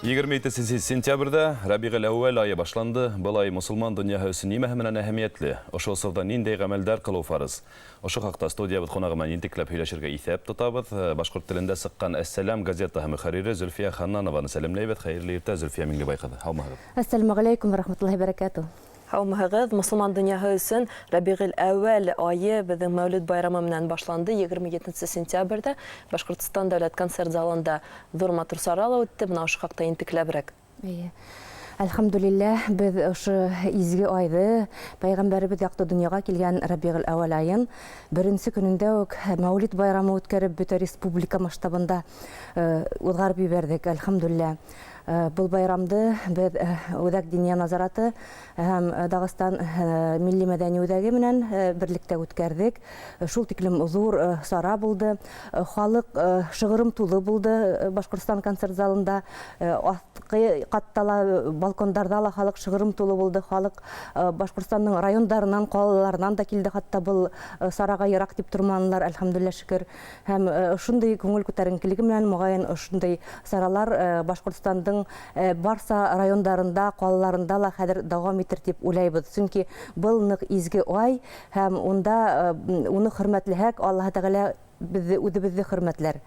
27 сентябрҙә Рәбиғел әүвәл айы башланды. Был ай мосолман донъяһы өсөн нимәһе менән әһәмиәтле? Ошо осорҙа ниндәй ғәмәлдәр ҡылыу фарыз? Ошо хаҡта студиябыҙ ҡунағы менән ентекләп һөйләшергә иҫәп тотабыҙ. Башҡорт телендә сыҡҡан Әссәләм газетаһы мөхәррире Зөлфиә Ханнанованы сәләмләйбеҙ. Хәйерле иртә, Зөлфиә Миңлебай ҡыҙы. Һаумыһығыҙ? Әссәләмүғәләйкүм вә рәхмәтуллаһи бәрәкәтүһ. Һаумыһығыҙ! Мосолман донъяһы өсөн Рәбиғел әүвәл айы беҙҙең Мәүлид байрамы менән башланды. 27 сентябрҙә Башҡортостан дәүләт концерт залында ҙур матур сара ла үтте. Бына ошо хаҡта ентекләберәк. Эйе. Әлхәмдүлилләһ, беҙ ошо изге айҙы, пәйғәмбәребеҙ яҡты донъяға килгән Рәбиғел әүвәл айын беренсе көнөндә үк Мәүлид байрамы үткәреп, бөтә республика масштабында уҙғарып ебәрҙек, әлхәмдүлилләһ. Был байрамды беҙ Үҙәк диния назараты һәм Дағыстан милли мәҙәни үҙәге менән берлектә үткәрҙек. Шул тиклем ҙур сара булды. Халыҡ шығырым тулы булды Башҡортостан концерт залында. Аҫҡы ҡатта ла, балкондарҙа ла халыҡ шығырым тулы булды. Халыҡ Башҡортостандың райондарынан, ҡалаларынан да килде. Хатта был сараға йыраҡ тип торманылар, әлхәмдүлилләһ, шөкөр. Һәм ошондай күңел күтәренкелеге менән, моғайын, ошондай саралар Башҡортостандың барса райондарында, ҡалаларында ла хәҙер дауам итер тип уйлайбыҙ. Сөнки был ныҡ изге ай, һәм унда уны хөрмәтләһәк, Аллаһ Тәғәлә беҙҙе, үҙебеҙҙе хөрмәтләр.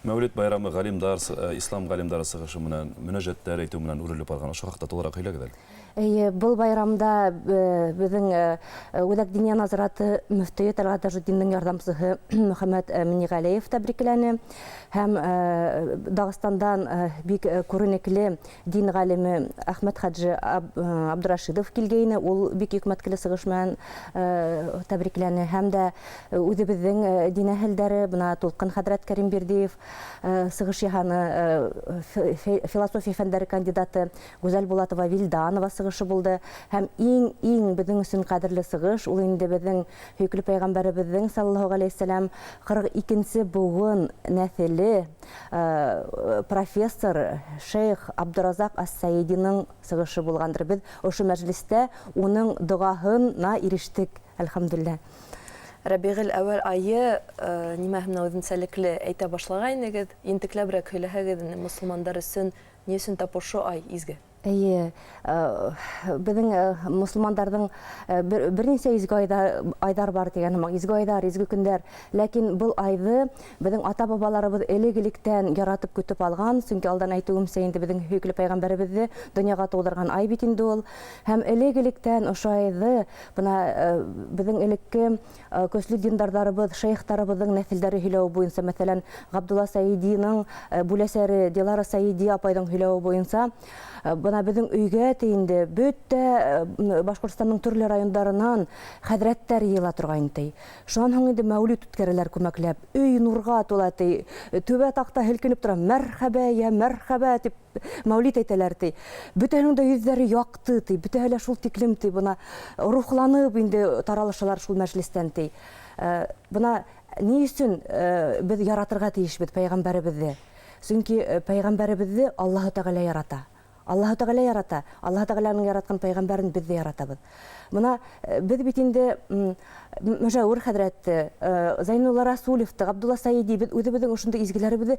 Мәүлид байрамы ғалимдар, ислам ғалимдары сығышы менән, мөнәжәттәр әйтеү менән үрелеп барған. Ошо хаҡта тулыраҡ һөйләгеҙ әле. Эйе, был байрамда беҙҙең Үҙәк диния назараты мөфтөйө Тәлғәт Тажетдиндең ярҙамсыһы Мөхәммәт Миннеғәлиев тәбрикләне һәм Дағстандан бик күренекле дин ғалиме Әхмәт Хәджи Абдрашидов килгәйне, ул бик йөкмәткеле сығыш менән тәбрикләне. Һәм дә үҙебеҙҙең дин әһелдәре, бына Тулҡын хәҙрәт Кәримбирҙиев сығыш яһаны, философия фәндәре кандидаты Гүзәл Булатова Вилданова сығышы булды. Һәм иң беҙҙең өсөн ҡәҙерле сығыш ул инде беҙҙең һөйөклө пәйғәмбәребеҙҙең саллаллаһу ғәләйһи вәсәләм 42-нсе быуын нәҫеле профессор шейх Абдуразаҡ Ас-Саидиның сығышы булғандыр. Беҙ ошо мәжлестә уның доғаһына ирештек, әлхәмдүлилләһ. Рәбиғел әүәл айы нимәһе менән үҙенсәлекле әйтә башлағайнығыҙ, ентекләберәк һөйләһәгеҙ, мосолмандар өсөн ни өсөн тап ошо ай изге? Эйе, беҙҙең мосолмандарҙың бер нисә изге айҙар бар тигән һымаҡ, изге айҙар, изге көндәр. Ләкин был айҙы беҙҙең ата-бабаларыбыҙ элек-электән яратып көтөп алған, сөнки алдан әйтеүемсә инде беҙҙең һөйөклө пәйғәмбәребеҙҙе донъяға тыуҙырған ай бит инде ул. Һәм элек-электән ошо айҙы бына беҙҙең элекке көслө диндарҙарыбыҙ, шейхтарыбыҙҙың нәҫелдәре һөйләүе буйынса, мәҫәлән, Ғабдулла Саидиның бүләсәре Дилара Саиди апайҙың һөйләүе буйынса, бына беҙҙең өйгә инде бөтә Башҡортостандың төрлө райондарынан хәҙрәттәр йыйыла торғайны ти. Шунан һуң инде мәүлид үткәрәләр күмәкләп. Өй нурға тула ти. Түбә таҡта һелкенеп тора. Мәрхәбә, йә мәрхәбә тип мәүлид әйтәләр ти. Бөтәһенең дә йөҙҙәре яҡты ти. Бөтәһе лә шул тиклем ти. Бына рухланып инде таралышалар шул мәжлестән ти. Бына ни өсөн беҙ яратырға тейешбеҙ пәйғәмбәребеҙҙе? Сөнки пәйғәмбәребеҙҙе Аллаһы Тәғәлә ярата. Аллаһы Тәғәлә ярата. Аллаһы Тәғәләнең яратҡан пәйғәмбәрен беҙ ҙә яратабыҙ. Бына беҙ бит инде Мөжәүер хәҙрәтте, Зәйнулла Расулевты, Ғабдулла Саиди, беҙ үҙебеҙҙең ошондай изгеләребеҙҙе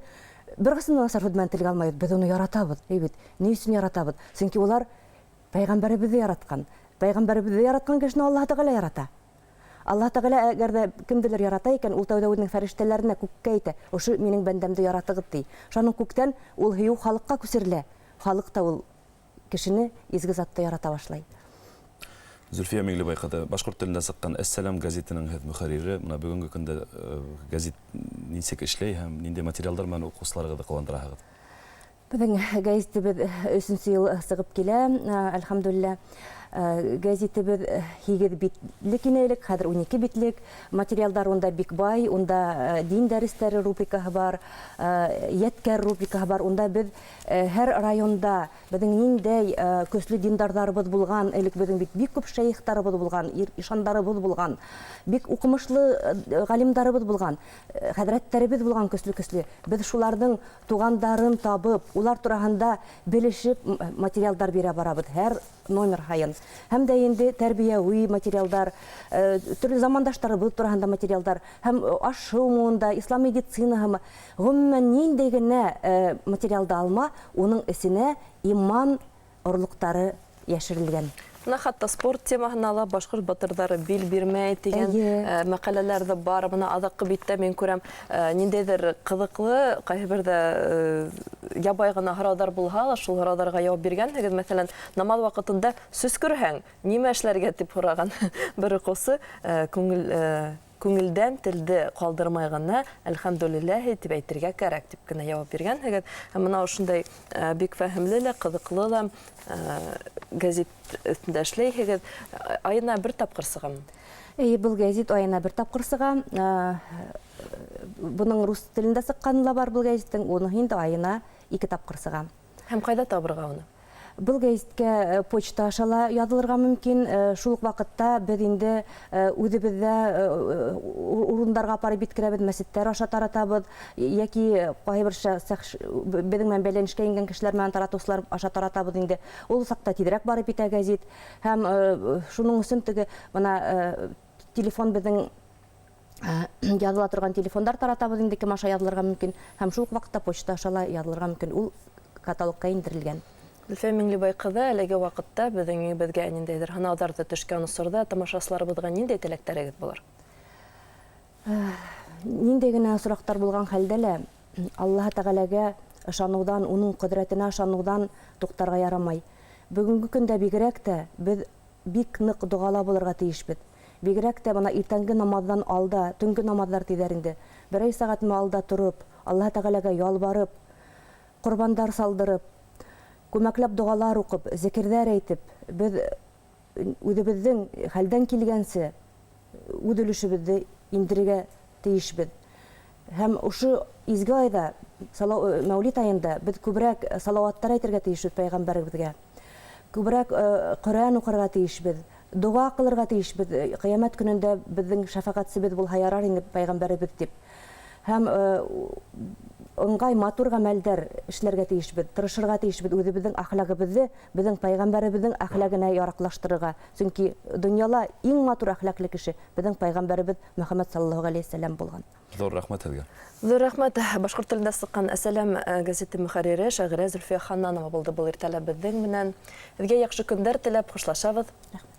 бер ҡасан да насар һүҙ менән телгә алмайбыҙ. Беҙ уны яратабыҙ, эй бит. Ни өсөн яратабыҙ? Сөнки улар пәйғәмбәребеҙҙе яратҡан. Пәйғәмбәребеҙҙе яратҡан кешене Аллаһы Тәғәлә ярата. Аллаһ Тәғәлә әгәр ҙә кемделер ярата икән, ул тәүҙә үҙенең фәрештәләренә күккә әйтә, ошо минең бәндәмде яратығыҙ ти. Шуның күктән ул һөйөү халыҡҡа күсерелә. Халыҡ та ул кешене, изге затты ярата башлай. Зөлфиә Миңлебай ҡыҙы, башҡорт телендә сыҡҡан Әссәләм гәзитенең һеҙ мөхәррире. Бына бөгөнгө көндә гәзит нисек эшләй һәм ниндәй материалдар менән уҡыусыларығыҙҙы ҡыуандыраһығыҙ? Беҙҙең гәзитебеҙ өсөнсө йыл сығып килә, әлхәмдүлилләһ. Гәзитебеҙ 8 битлек ине элек, хәҙер 12 битлек. Материалдар унда бик бай, унда дин дәрестәре рубрикаһы бар, йәткәр рубрикаһы бар. Унда беҙ һәр районда беҙҙең ниндәй көслө диндарҙарыбыҙ булған, элек беҙҙең бит бик күп шәйехтарыбыҙ булған, ишандарыбыҙ булған, бик уҡымышлы ғалимдарыбыҙ булған, хәҙрәттәребеҙ булған көслө-көслө. Беҙ шуларҙың туғандарын табып, Улар тураһында белешеп материалдар бирә барабыҙ һәр номер һайын. Һәм дә инде тәрбиәүи материалдар, төрлө замандаштарыбыҙ тураһында материалдар, һәм аш-һыу муында, ислам медицинаһымы, ғөмүмән, ниндәй генә материалды алма, уның эсенә иман орлоҡтары йәшерелгән. Бына хатта спорт темаһына ла «Башҡорт батырҙары бил бирмәй» тигән мәҡәләләр ҙә бар. Бына аҙаҡҡы биттә мин күрәм, ниндәйҙер ҡыҙыҡлы, ҡайһы берҙә ябай ғына һорауҙар булһа ла, шул һорауҙарға яуап биргәнһегеҙ. Мәҫәлән, намаҙ ваҡытында сөскөрһәң, нимә эшләргә тип һораған бер уҡыусы, күңелдән телде ҡалдырмай ғына «Әлхәмдүлилләһи» тип әйтергә кәрәк тип кенә яуап биргәнһегеҙ. Һәм бына ошондай бик фәһемле лә, ҡыҙыҡлы ла гәзит өҫтөндә эшләйһегеҙ. Айына бер тапҡыр сығамы? Эйе, был гәзит айына бер тапҡыр сыға. Бының рус телендә сыҡҡаны ла бар был гәзиттең, уны инде айына 2 тапҡыр сыға. Һәм ҡайҙа табырға уны? Был гәзиткә почта аша ла яҙылырға мөмкин. Шул уҡ ваҡытта беҙ инде үҙебеҙҙә урындарға апарып еткерәбеҙ, мәсеттәр аша таратабыҙ, йәки ҡайһы бер беҙҙең менән бәйләнешкә ингән кешеләр менән таратыусылар аша таратабыҙ инде. Ул саҡта тиҙерәк барып етә гәзит. Һәм шуның өсөн теге бына телефон беҙҙең яҙыла торған телефондар таратабыҙ инде, кем аша яҙылырға мөмкин. Һәм шул уҡ ваҡытта почта аша ла яҙылырға мөмкин. Ул каталогка индерелгән. Зөлфиә Миңлебай ҡыҙы, әлеге ваҡытта беҙҙең өйөбеҙгә ниндәйҙер һынауҙарҙы төшкән осорҙа тамашасыларыбыҙға ниндәй теләктәрегеҙ булыр? Ниндәй генә осраҡтар булған хәлдә лә Аллаһ Тәғәләгә ышаныуҙан, уның ҡөҙрәтенә ышаныуҙан туҡтарға ярамай. Бөгөнгө көндә бигерәк тә беҙ бик ныҡ доғала булырға тейешбеҙ. Бигерәк тә бына иртәнге намаҙҙан алда, төнгө намаҙҙар тиҙәр инде. Берәй сәғәтме алда тороп, Аллаһ Тәғәләгә ялбарып, ҡорбандар салдырып, күмәкләп доғалар уҡып, зикерҙәр әйтеп, беҙ үҙебеҙҙең хәлдән килгәнсе үҙ өлөшөбөҙҙө индерергә тейешбеҙ. Һәм ошо изге айҙа, Мәүлид айында беҙ күберәк салауаттар әйтергә тейешбеҙ пәйғәмбәребеҙгә. Күберәк Ҡөрьән уҡырға тейешбеҙ, доға ҡылырға тейешбеҙ. Ҡиәмәт көнөндә беҙҙең шәфәғәтсебеҙ булһа ярар инде пәйғәмбәребеҙ тип. Һәм ыңғай матур ғәмәлдәр эшләргә тейешбеҙ, тырышырға тейешбеҙ үҙебеҙҙең әхлағыбыҙҙы беҙҙең пәйғәмбәребеҙҙең әхлағына яраҡлаштырырға. Сөнки донъяла иң матур әхлаҡлы кеше беҙҙең пәйғәмбәребеҙ Мөхәммәд саллаллаһу ғәләйһи вәсәләм булған. Ҙур рәхмәт һеҙгә. Ҙур рәхмәт. Башҡорт телендә сыҡҡан Әсәләм гәзите мөхәррире шағирә Зөлфиә Ханнанова булды был иртәлә беҙҙең менән. Һеҙгә яҡшы көндәр теләп хушлашабыҙ. Рәхмәт.